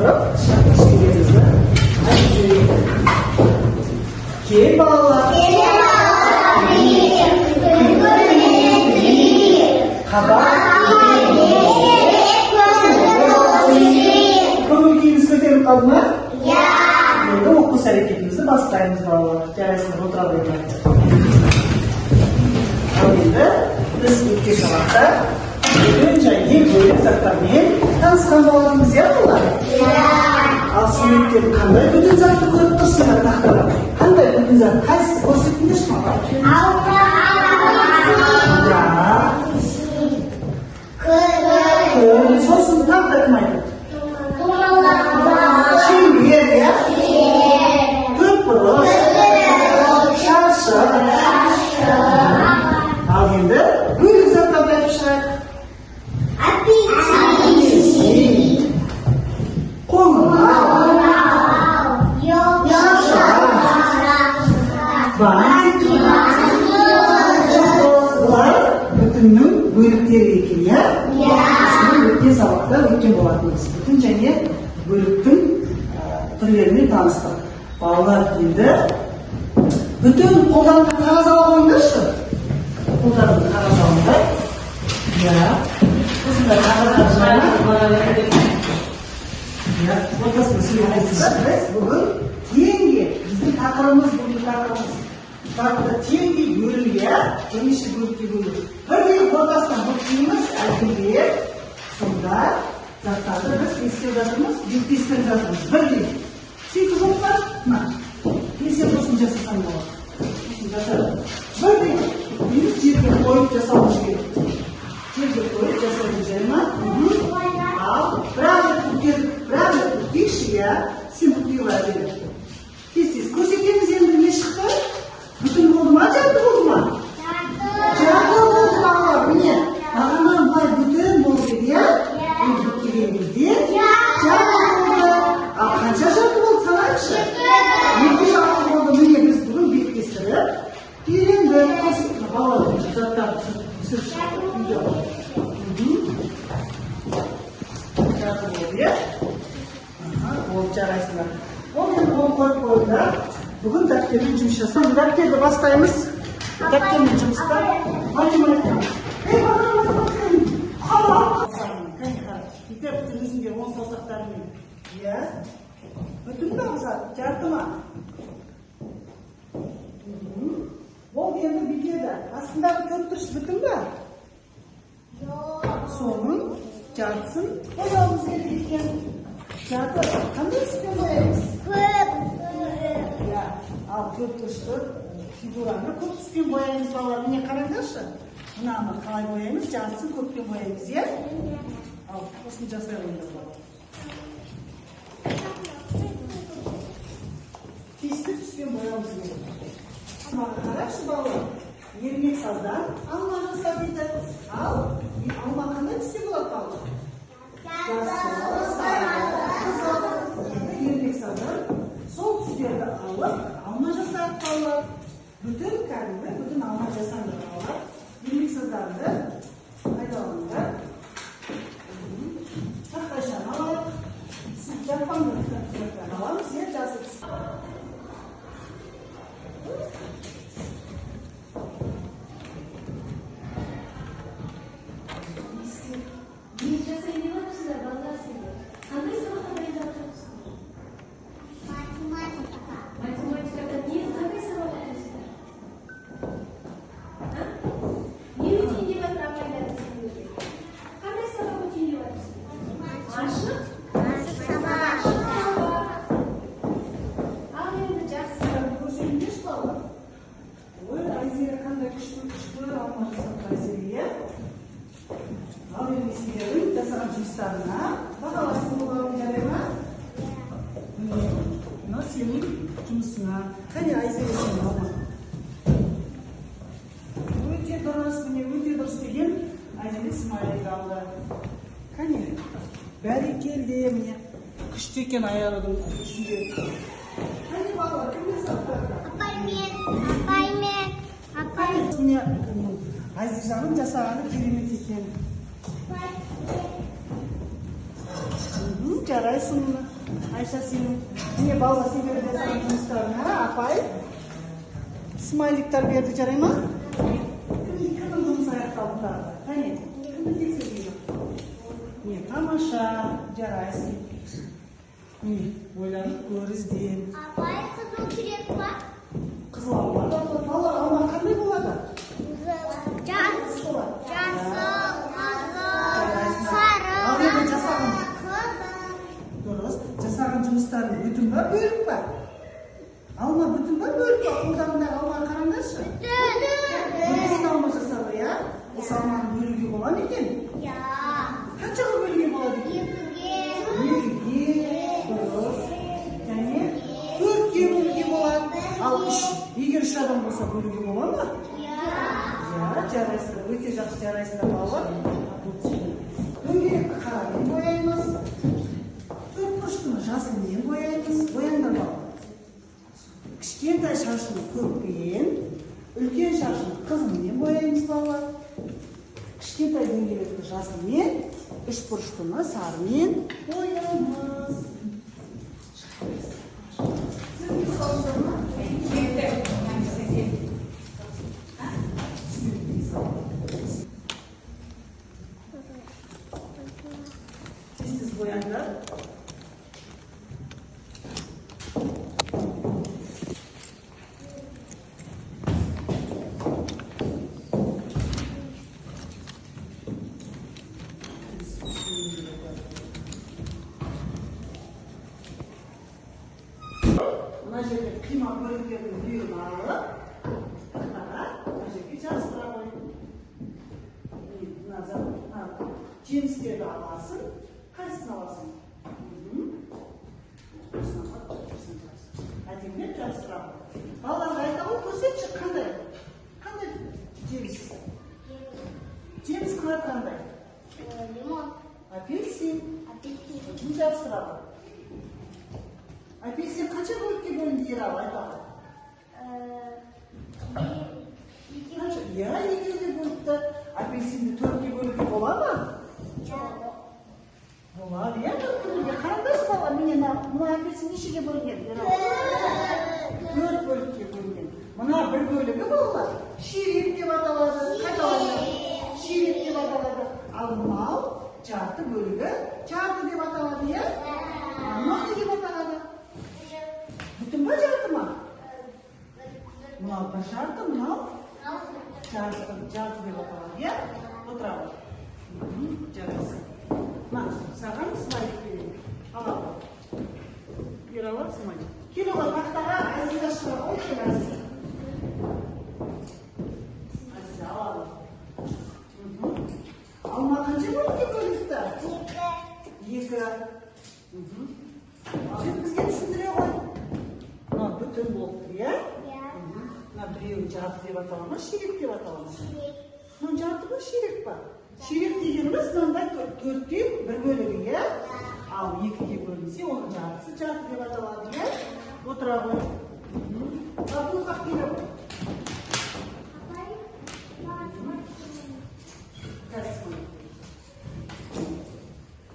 Кішкенелерімізді айтып жіберейік. Кел, балалар. Қабақ. Көңіл күйіміз көтеріліп қалды ма? Иә. Енді оқу іс әрекетімізді бастаймыз, балалар. Жарайсыңдар, отыра қойыңдар. Ал енді біз өткен сабақта бүтін және бөлік заттармен танысқан болатынбыз, иә, балалар? Ал суреттен қандай бүтін затты көріп тұрсыңдар тақтада? Қандай бүтін зат? Қайсысы, көрсетіңдерші маған. Иә. Күн, сосын тағы да кім айтады? Шеңбер, иә? Төртбұрыш, шаршы. Ал енді бөлік заттарды айтып шығайық. Апельсин, қоңырау, бантик, жұлдыз. Бұлар бүтіннің бөліктері екен, иә? Осыны өткен сабақта өткен болатынбыз. Бүтін және бөліктің түрлерімен таныстық. Балалар, енді бүтін қолдарына қағаз ала қойыңдаршы. Қолдарына қағаз алыңдар. Иә. Осындай қағаздар жайма. Иә, ортасында сурет айтсыздар. Біз бүгін теңге, біздің тақырыбымыз, бүгінгі тақырыбымыз. Затты теңдей бөлу, иә, бірнеше бөлікке бөлу. Бірдей ортасынан бүктейміз әлгінде. Сонда заттарды біз не істеп жатырмыз? Беттестіріп жатырмыз. Бірдей. Сөйтіп жоқ па? Мына. Мен сен осыны жасасаң болады. Осыны жаса. Бірдей. Бүктейміз, жерге қойып жасауымыз керек. Жерге қойып жасаймыз, жай ма? Ал, бір-ақ рет бүктедік, бір-ақ рет бүктейікші, иә? Сен бүктей ғой, Әділет. Тез-тез көрсетеміз, енді не шықты? Бүтін болды ма, жарты болды ма? Жарты болды, балалар, міне. Бағана былай бүтін болып еді, иә? Енді бүктеген кезде жарты болды. Ал қанша жарты болды, санайықшы. Екі жарты болды. Міне, біз бүгін беттестіріп үйрендік. Балалар, заттарды түсіріп шықты. Видео. Жарты болды, иә? Аха, болды, жарайсыңдар. Ол енді оны қойып қойыңдар. Бүгін дәптермен жұмыс жасаймыз. Дәптерді бастаймыз. Дәптермен жұмыста. Математика. Ей, балалар, математика. Кәне, қара. Бүйтіп өзіңде оң саусақтарымен. Иә. Бүтін бе зат? Жарты ма? Болды, енді бүйтеді. Астындағы төрт бұрыш бүтін бе? Соның жартысын бояуымыз керек екен. Жарты қандай түспен бояймыз? Иә, ал төрт бұрышты фигураны көк түспен бояймыз, балалар. Міне, қараңдаршы. Мынаны қалай бояймыз? Жартысын көкпен бояймыз, иә? Ал, осыны жасай қойыңдар, балалар. Тиісті түспен бояуымыз керек. Маған қарашы, балалар. Ермек саздан алма жаса дейді. Ал алма қандай түсте болады, балалар? Жасыл, сары, қызыл. Енді ермек саздан сол түстерді алып, алма жасайық, балалар. Бүтін, кәдімгі бүтін алма жасаңдар, балалар. Ермек саздарыңды пайдаланыңдар. Тақтайшаны алайық. Жаппаңдар, заттарын аламыз, иә, жасыл түс. Не жасайын деп жатырсыздар, балалар, сендер? Қандай сабаққа дайындалып жатырсыздар? Математикадан не, қандай сабақ өтесіздер? А? Не өтейін деп жатыр апайларың сендерге? Қандай сабақ өтейін деп жатырсыздар? Ашық? Ашық сабақ. Ал енді жақсы. Көрсетіңдерші, балалар. Ой, Айзере қандай күшті күшті алма жасапты, Айзере, иә? Ал енді сендердің жасаған жұмыстарыңа бағалайсың боламын, жарай ма? Міне, мынау сенің жұмысыңа. Қане, Айзере, сенің алма. Өте дұрыс, міне, өте дұрыс деген Айзере смайлик алды. Қане, бәрекелді, міне. Күшті екен Айарудың үстінде. Қане, балалар, кім жасапты? Міне, Азизаның жасағаны керемет екен. Жарайсың. Айша, сенің, міне, балалар, сендердің жасаған жұмыстарыңа апай смайликтар берді, жарай ма? Кімнің жұмысы аяқталды тағы да? Қане, кімді тексерген жоқ? Міне, тамаша, жарайсың. Міне, ойланып көр, ізден. Апай, қызыл керек па? Қызыл алма. Балалар, алма қандай болады? Жасыл, жасыл, қызыл, Жарайсың. сары, Ал енді жасаған қызыл. Дұрыс. Жасаған жұмыстарың бүтін ба, бөлік па? Алма бүтін ба, бөлік па? Қолдарындағы алмаға қараңдаршы. Бүтін алма жасады, иә? Осы алманы бөлуге бола ма екен? Я. Қаншаға бөлуге болады екен? Екіге. Екіге, дұрыс. Және төртке бөлуге болады. Ал үш, егер үш адам болса, бөлуге бола ма? Я. Иә, жарайсыздар, өте жақсы, жарайсыздар, балалар. Дөңгелекті қарамен бояймыз. Төртбұрыштыны жасылмен бояймыз. Бояңдар, балалар. Кішкентай шаршыны көкпен, үлкен шаршыны қызылмен бояймыз, балалар. Кішкентай дөңгелекті жасылмен, үшбұрыштыны сарымен бояймыз. Сізге салыңыздар ма? Жетті. Тез тез бояңдар. Мына жерде қима бөліктердің біреуін алып, тақтаға, мына жерге жабыстыра қой. Міне, мына жемістерді аласың. Қайсысын аласың? Осыны алып, осыны жабыстыр. Әдемілеп жабыстыра қой. Балаларға айта ғой, көрсетші, қандай? Қандай жеміс? Жеміс қанат қандай? Лимон. Апельсин. Апельсин. Осыны жабыстыра қой. Апельсин қанша бөлікке бөлінді, Ералы, айта ғой. Қанша? Иә, екеуге бөліпті. Апельсинді төртке бөлуге бола ма? Болады, иә, төртке бөлуге. Қараңдаршы, балалар, міне, мына апельсин нешеге бөлінген? Ералы? Төрт бөлікке бөлінген. Мына бір бөлігі, балалар, ширек деп аталады. Қайталаңдар. Ширек деп аталады. Ал мынау жарты бөлігі жарты деп аталады, иә? Ал мынау не деп аталады? Бүтін ба, жарты ма? Мынау бір жарты, мынау жарты, жарты деп аталады, иә? Отыра ғой. Жарайсың. Мына, саған смайлик берейін. Ала ғой. Ералы, смайлик. Келе ғой тақтаға, Әзиза шыға ғой, кел, Әзиза. Әзиза, ала ғой. Алма қанша бөлікке бөлінді? Екі. Ал енді бізге түсіндіре ғой. Мына бүтін болып тұр, иә? Мына біреуі жарты деп атала ма, ширек деп атала ма? Мынау жарты ма, ширек па? Ширек дегеніміз мынандай төрттен бір бөлігі, иә? Ал екіге бөлінсе, оның жартысы жарты деп аталады, иә? Отыра ғой. Абдулхақ, келе ғой. Қазір.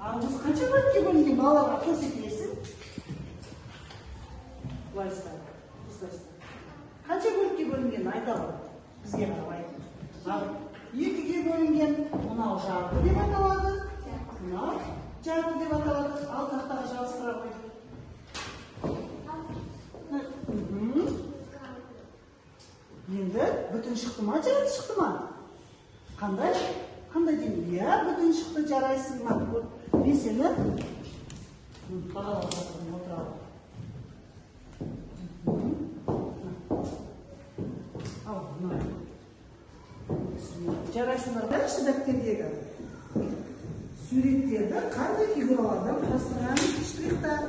Арбуз қанша бөлікке бөлінген, балаларға көрсетесің? Былай ұста, осылай ұста. Қанша бөлікке бөлінгенін айта ғой. Бізге қарап айт. Ал екіге бөлінген, мынау жарты деп аталады, мынау жарты деп аталады. Ал тақтаға жабыстыра қой. Енді бүтін шықты ма, жарты шықты ма? Қандай? Қандай деймін? Иә, бүтін шықты, жарайсың. Ма, мен сені бағалап жатырмын, отыра ғой. Ал, мына. Жарайсыңдар. Дальше дәптердегі суреттерді қандай фигуралардан құрастырған, штрихтар.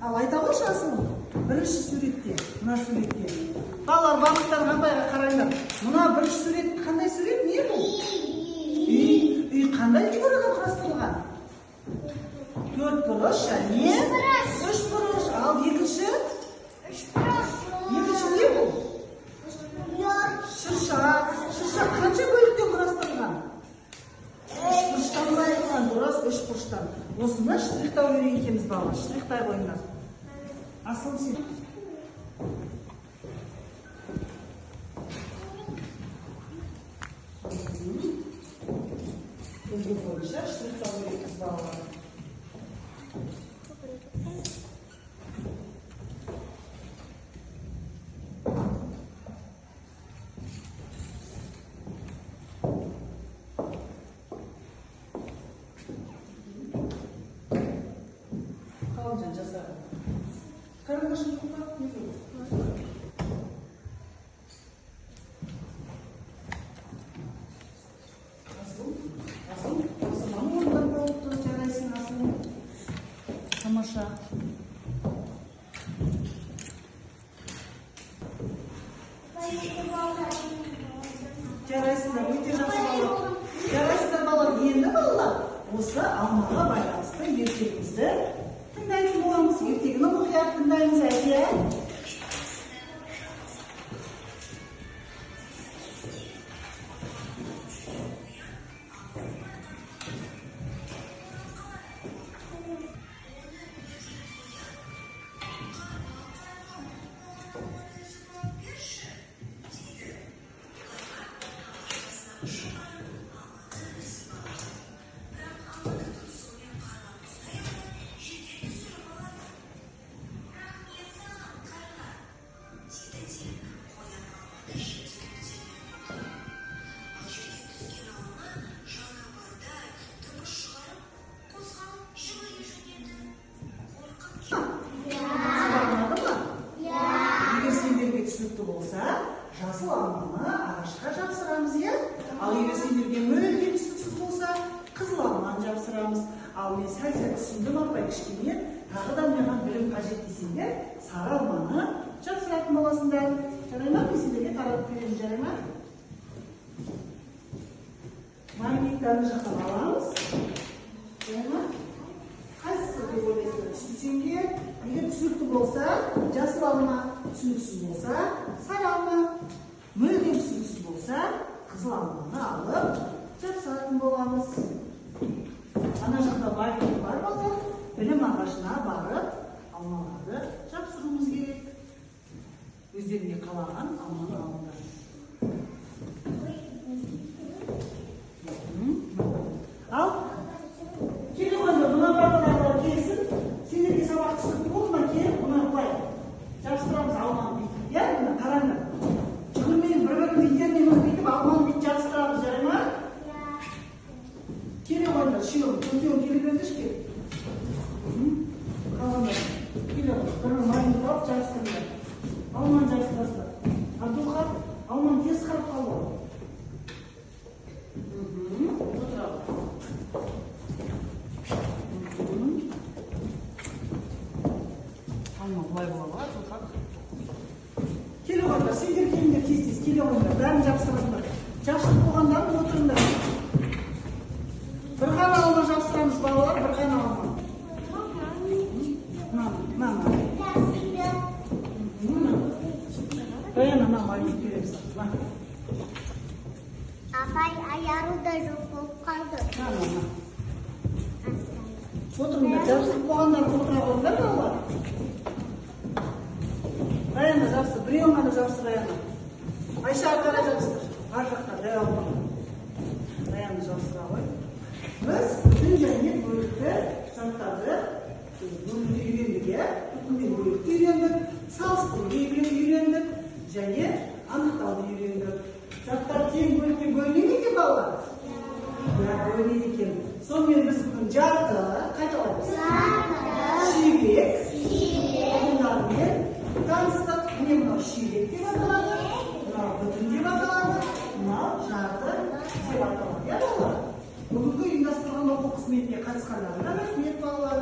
Ал айта қойшы, Асылым, бірінші суретте, мына суретте. Балалар, барлықтарың апайға қараңдар. Мына бірінші сурет қандай сурет? Не бұл? Үй. Үй қандай фигурадан құрастырылған? Төрт бұрыш және үш бұрыш. Ал екінші? Екінші не бұл? Шырша. Шырша қанша бөліктен құрастырылған? Үш бұрыштан құрастырылған, дұрыс, үш бұрыштан. Осыны штрихтау керек екенбіз, балалар. Штрихтай қойыңдар. жапсырыңдар. Асылым, сен. Үлгі бойынша штрихтау керекпіз, балалар. Қалжан, жаса. Карандашын қолға не болды? Асыл, Асыл, тапсырманы орындап болыпты, жарайсың, Асыл. Тамаша. Жарайсыңдар, өте жақсы балалар. Жарайсыңдар, балалар. Енді, балалар, осы алмаға байланысты ертегімізді тыңдайтын боламыз. Ертегіні мұқият тыңдаймыз, Әсия. Ұнады ма? Егер сендерге түсінікті болса, жасыл алманы ағашқа жапсырамыз, иә? Ал егер сендерге мүлдем түсініксіз болса, қызыл алманы жапсырамыз. Ал мен сәл-сәл түсіндім, апай, кішкене, тағы да маған білім қажет десеңдер, сары алманы жапсыратын боласыңдар. Жарай ма? Мен сендерге таратып беремін, жарай ма? Магнитті ана жақтан аламыз. Жарай ма? Қайсысы деп ойлайсыздар? Түсінсеңдер, егер түсінікті болса, жасыл алма, түсініксіз болса, сары алма, мүлдем түсініксіз болса, қызыл алманы алып жапсыратын боламыз. Ана жақта магнит бар, балалар, білім ағашына барып алмаларды жапсыруымыз керек. Өздеріңе қалаған алманы алыңдар. Ал, келе қойыңдар, мына парталарға келсін. Сендерге сабақ түсінікті болды ма? Келіп, мына былай жабыстырамыз алманы бүйтіп, иә? Мына қараңдар. Жүгірмей, бір-бірімізді итермейміз, бүйтіп алманы бүйтіп жабыстырамыз, жарай ма? Келе қойыңдар, үшеуің, төртеуің келе беріңдерші, кел. Қалғандар, келе қой. Бір-бір магнит алып жабыстырыңдар. Алманы жабыстырасыздар. Абдулхат, алманы тез қарап қалды. Отыра ғой. Алма былай болады ғой, Абдулхат. Келе қойыңдар, сендер келіңдер тез-тез, келе қойыңдар, бәрін жабыстырасыңдар. Жабыстырып болғандарың отырыңдар. Бір ғана алма жабыстырамыз, балалар, бір ғана алма. Мына, мына, мына. Мына. Даяна, мына магнит береміз. Мына. Апай, аяру да жоқ болып қалды. Мына, мына. Отырыңдар, жабыстырып болғандар отыра қойыңдар, балалар. Даяна, жабыстыр, біреуін ғана жабыстыр, Даяна. Айша, ары қарай жабыстыр. Ар жақта, дәу апа. Даяна, жабыстыра ғой. Біз бүтін және бөлікті заттарды бөлуді үйрендік, иә? Бүтін мен бөлікті үйрендік, салыстыруды үйрендік және анықтауды үйрендік. Заттар тең бөлікке бөліне ме екен, балалар? Иә, бөлінеді екен. Сонымен біз бүгін жарты, қайталаймыз. Ширек ұғымдарымен таныстық. Міне, мынау ширек деп аталады, мынау бүтін деп аталады, мынау жарты деп аталады, иә, балалар? Бүгінгі ұйымдастырылған оқу қызметіне қатысқандарына рахмет, балалар.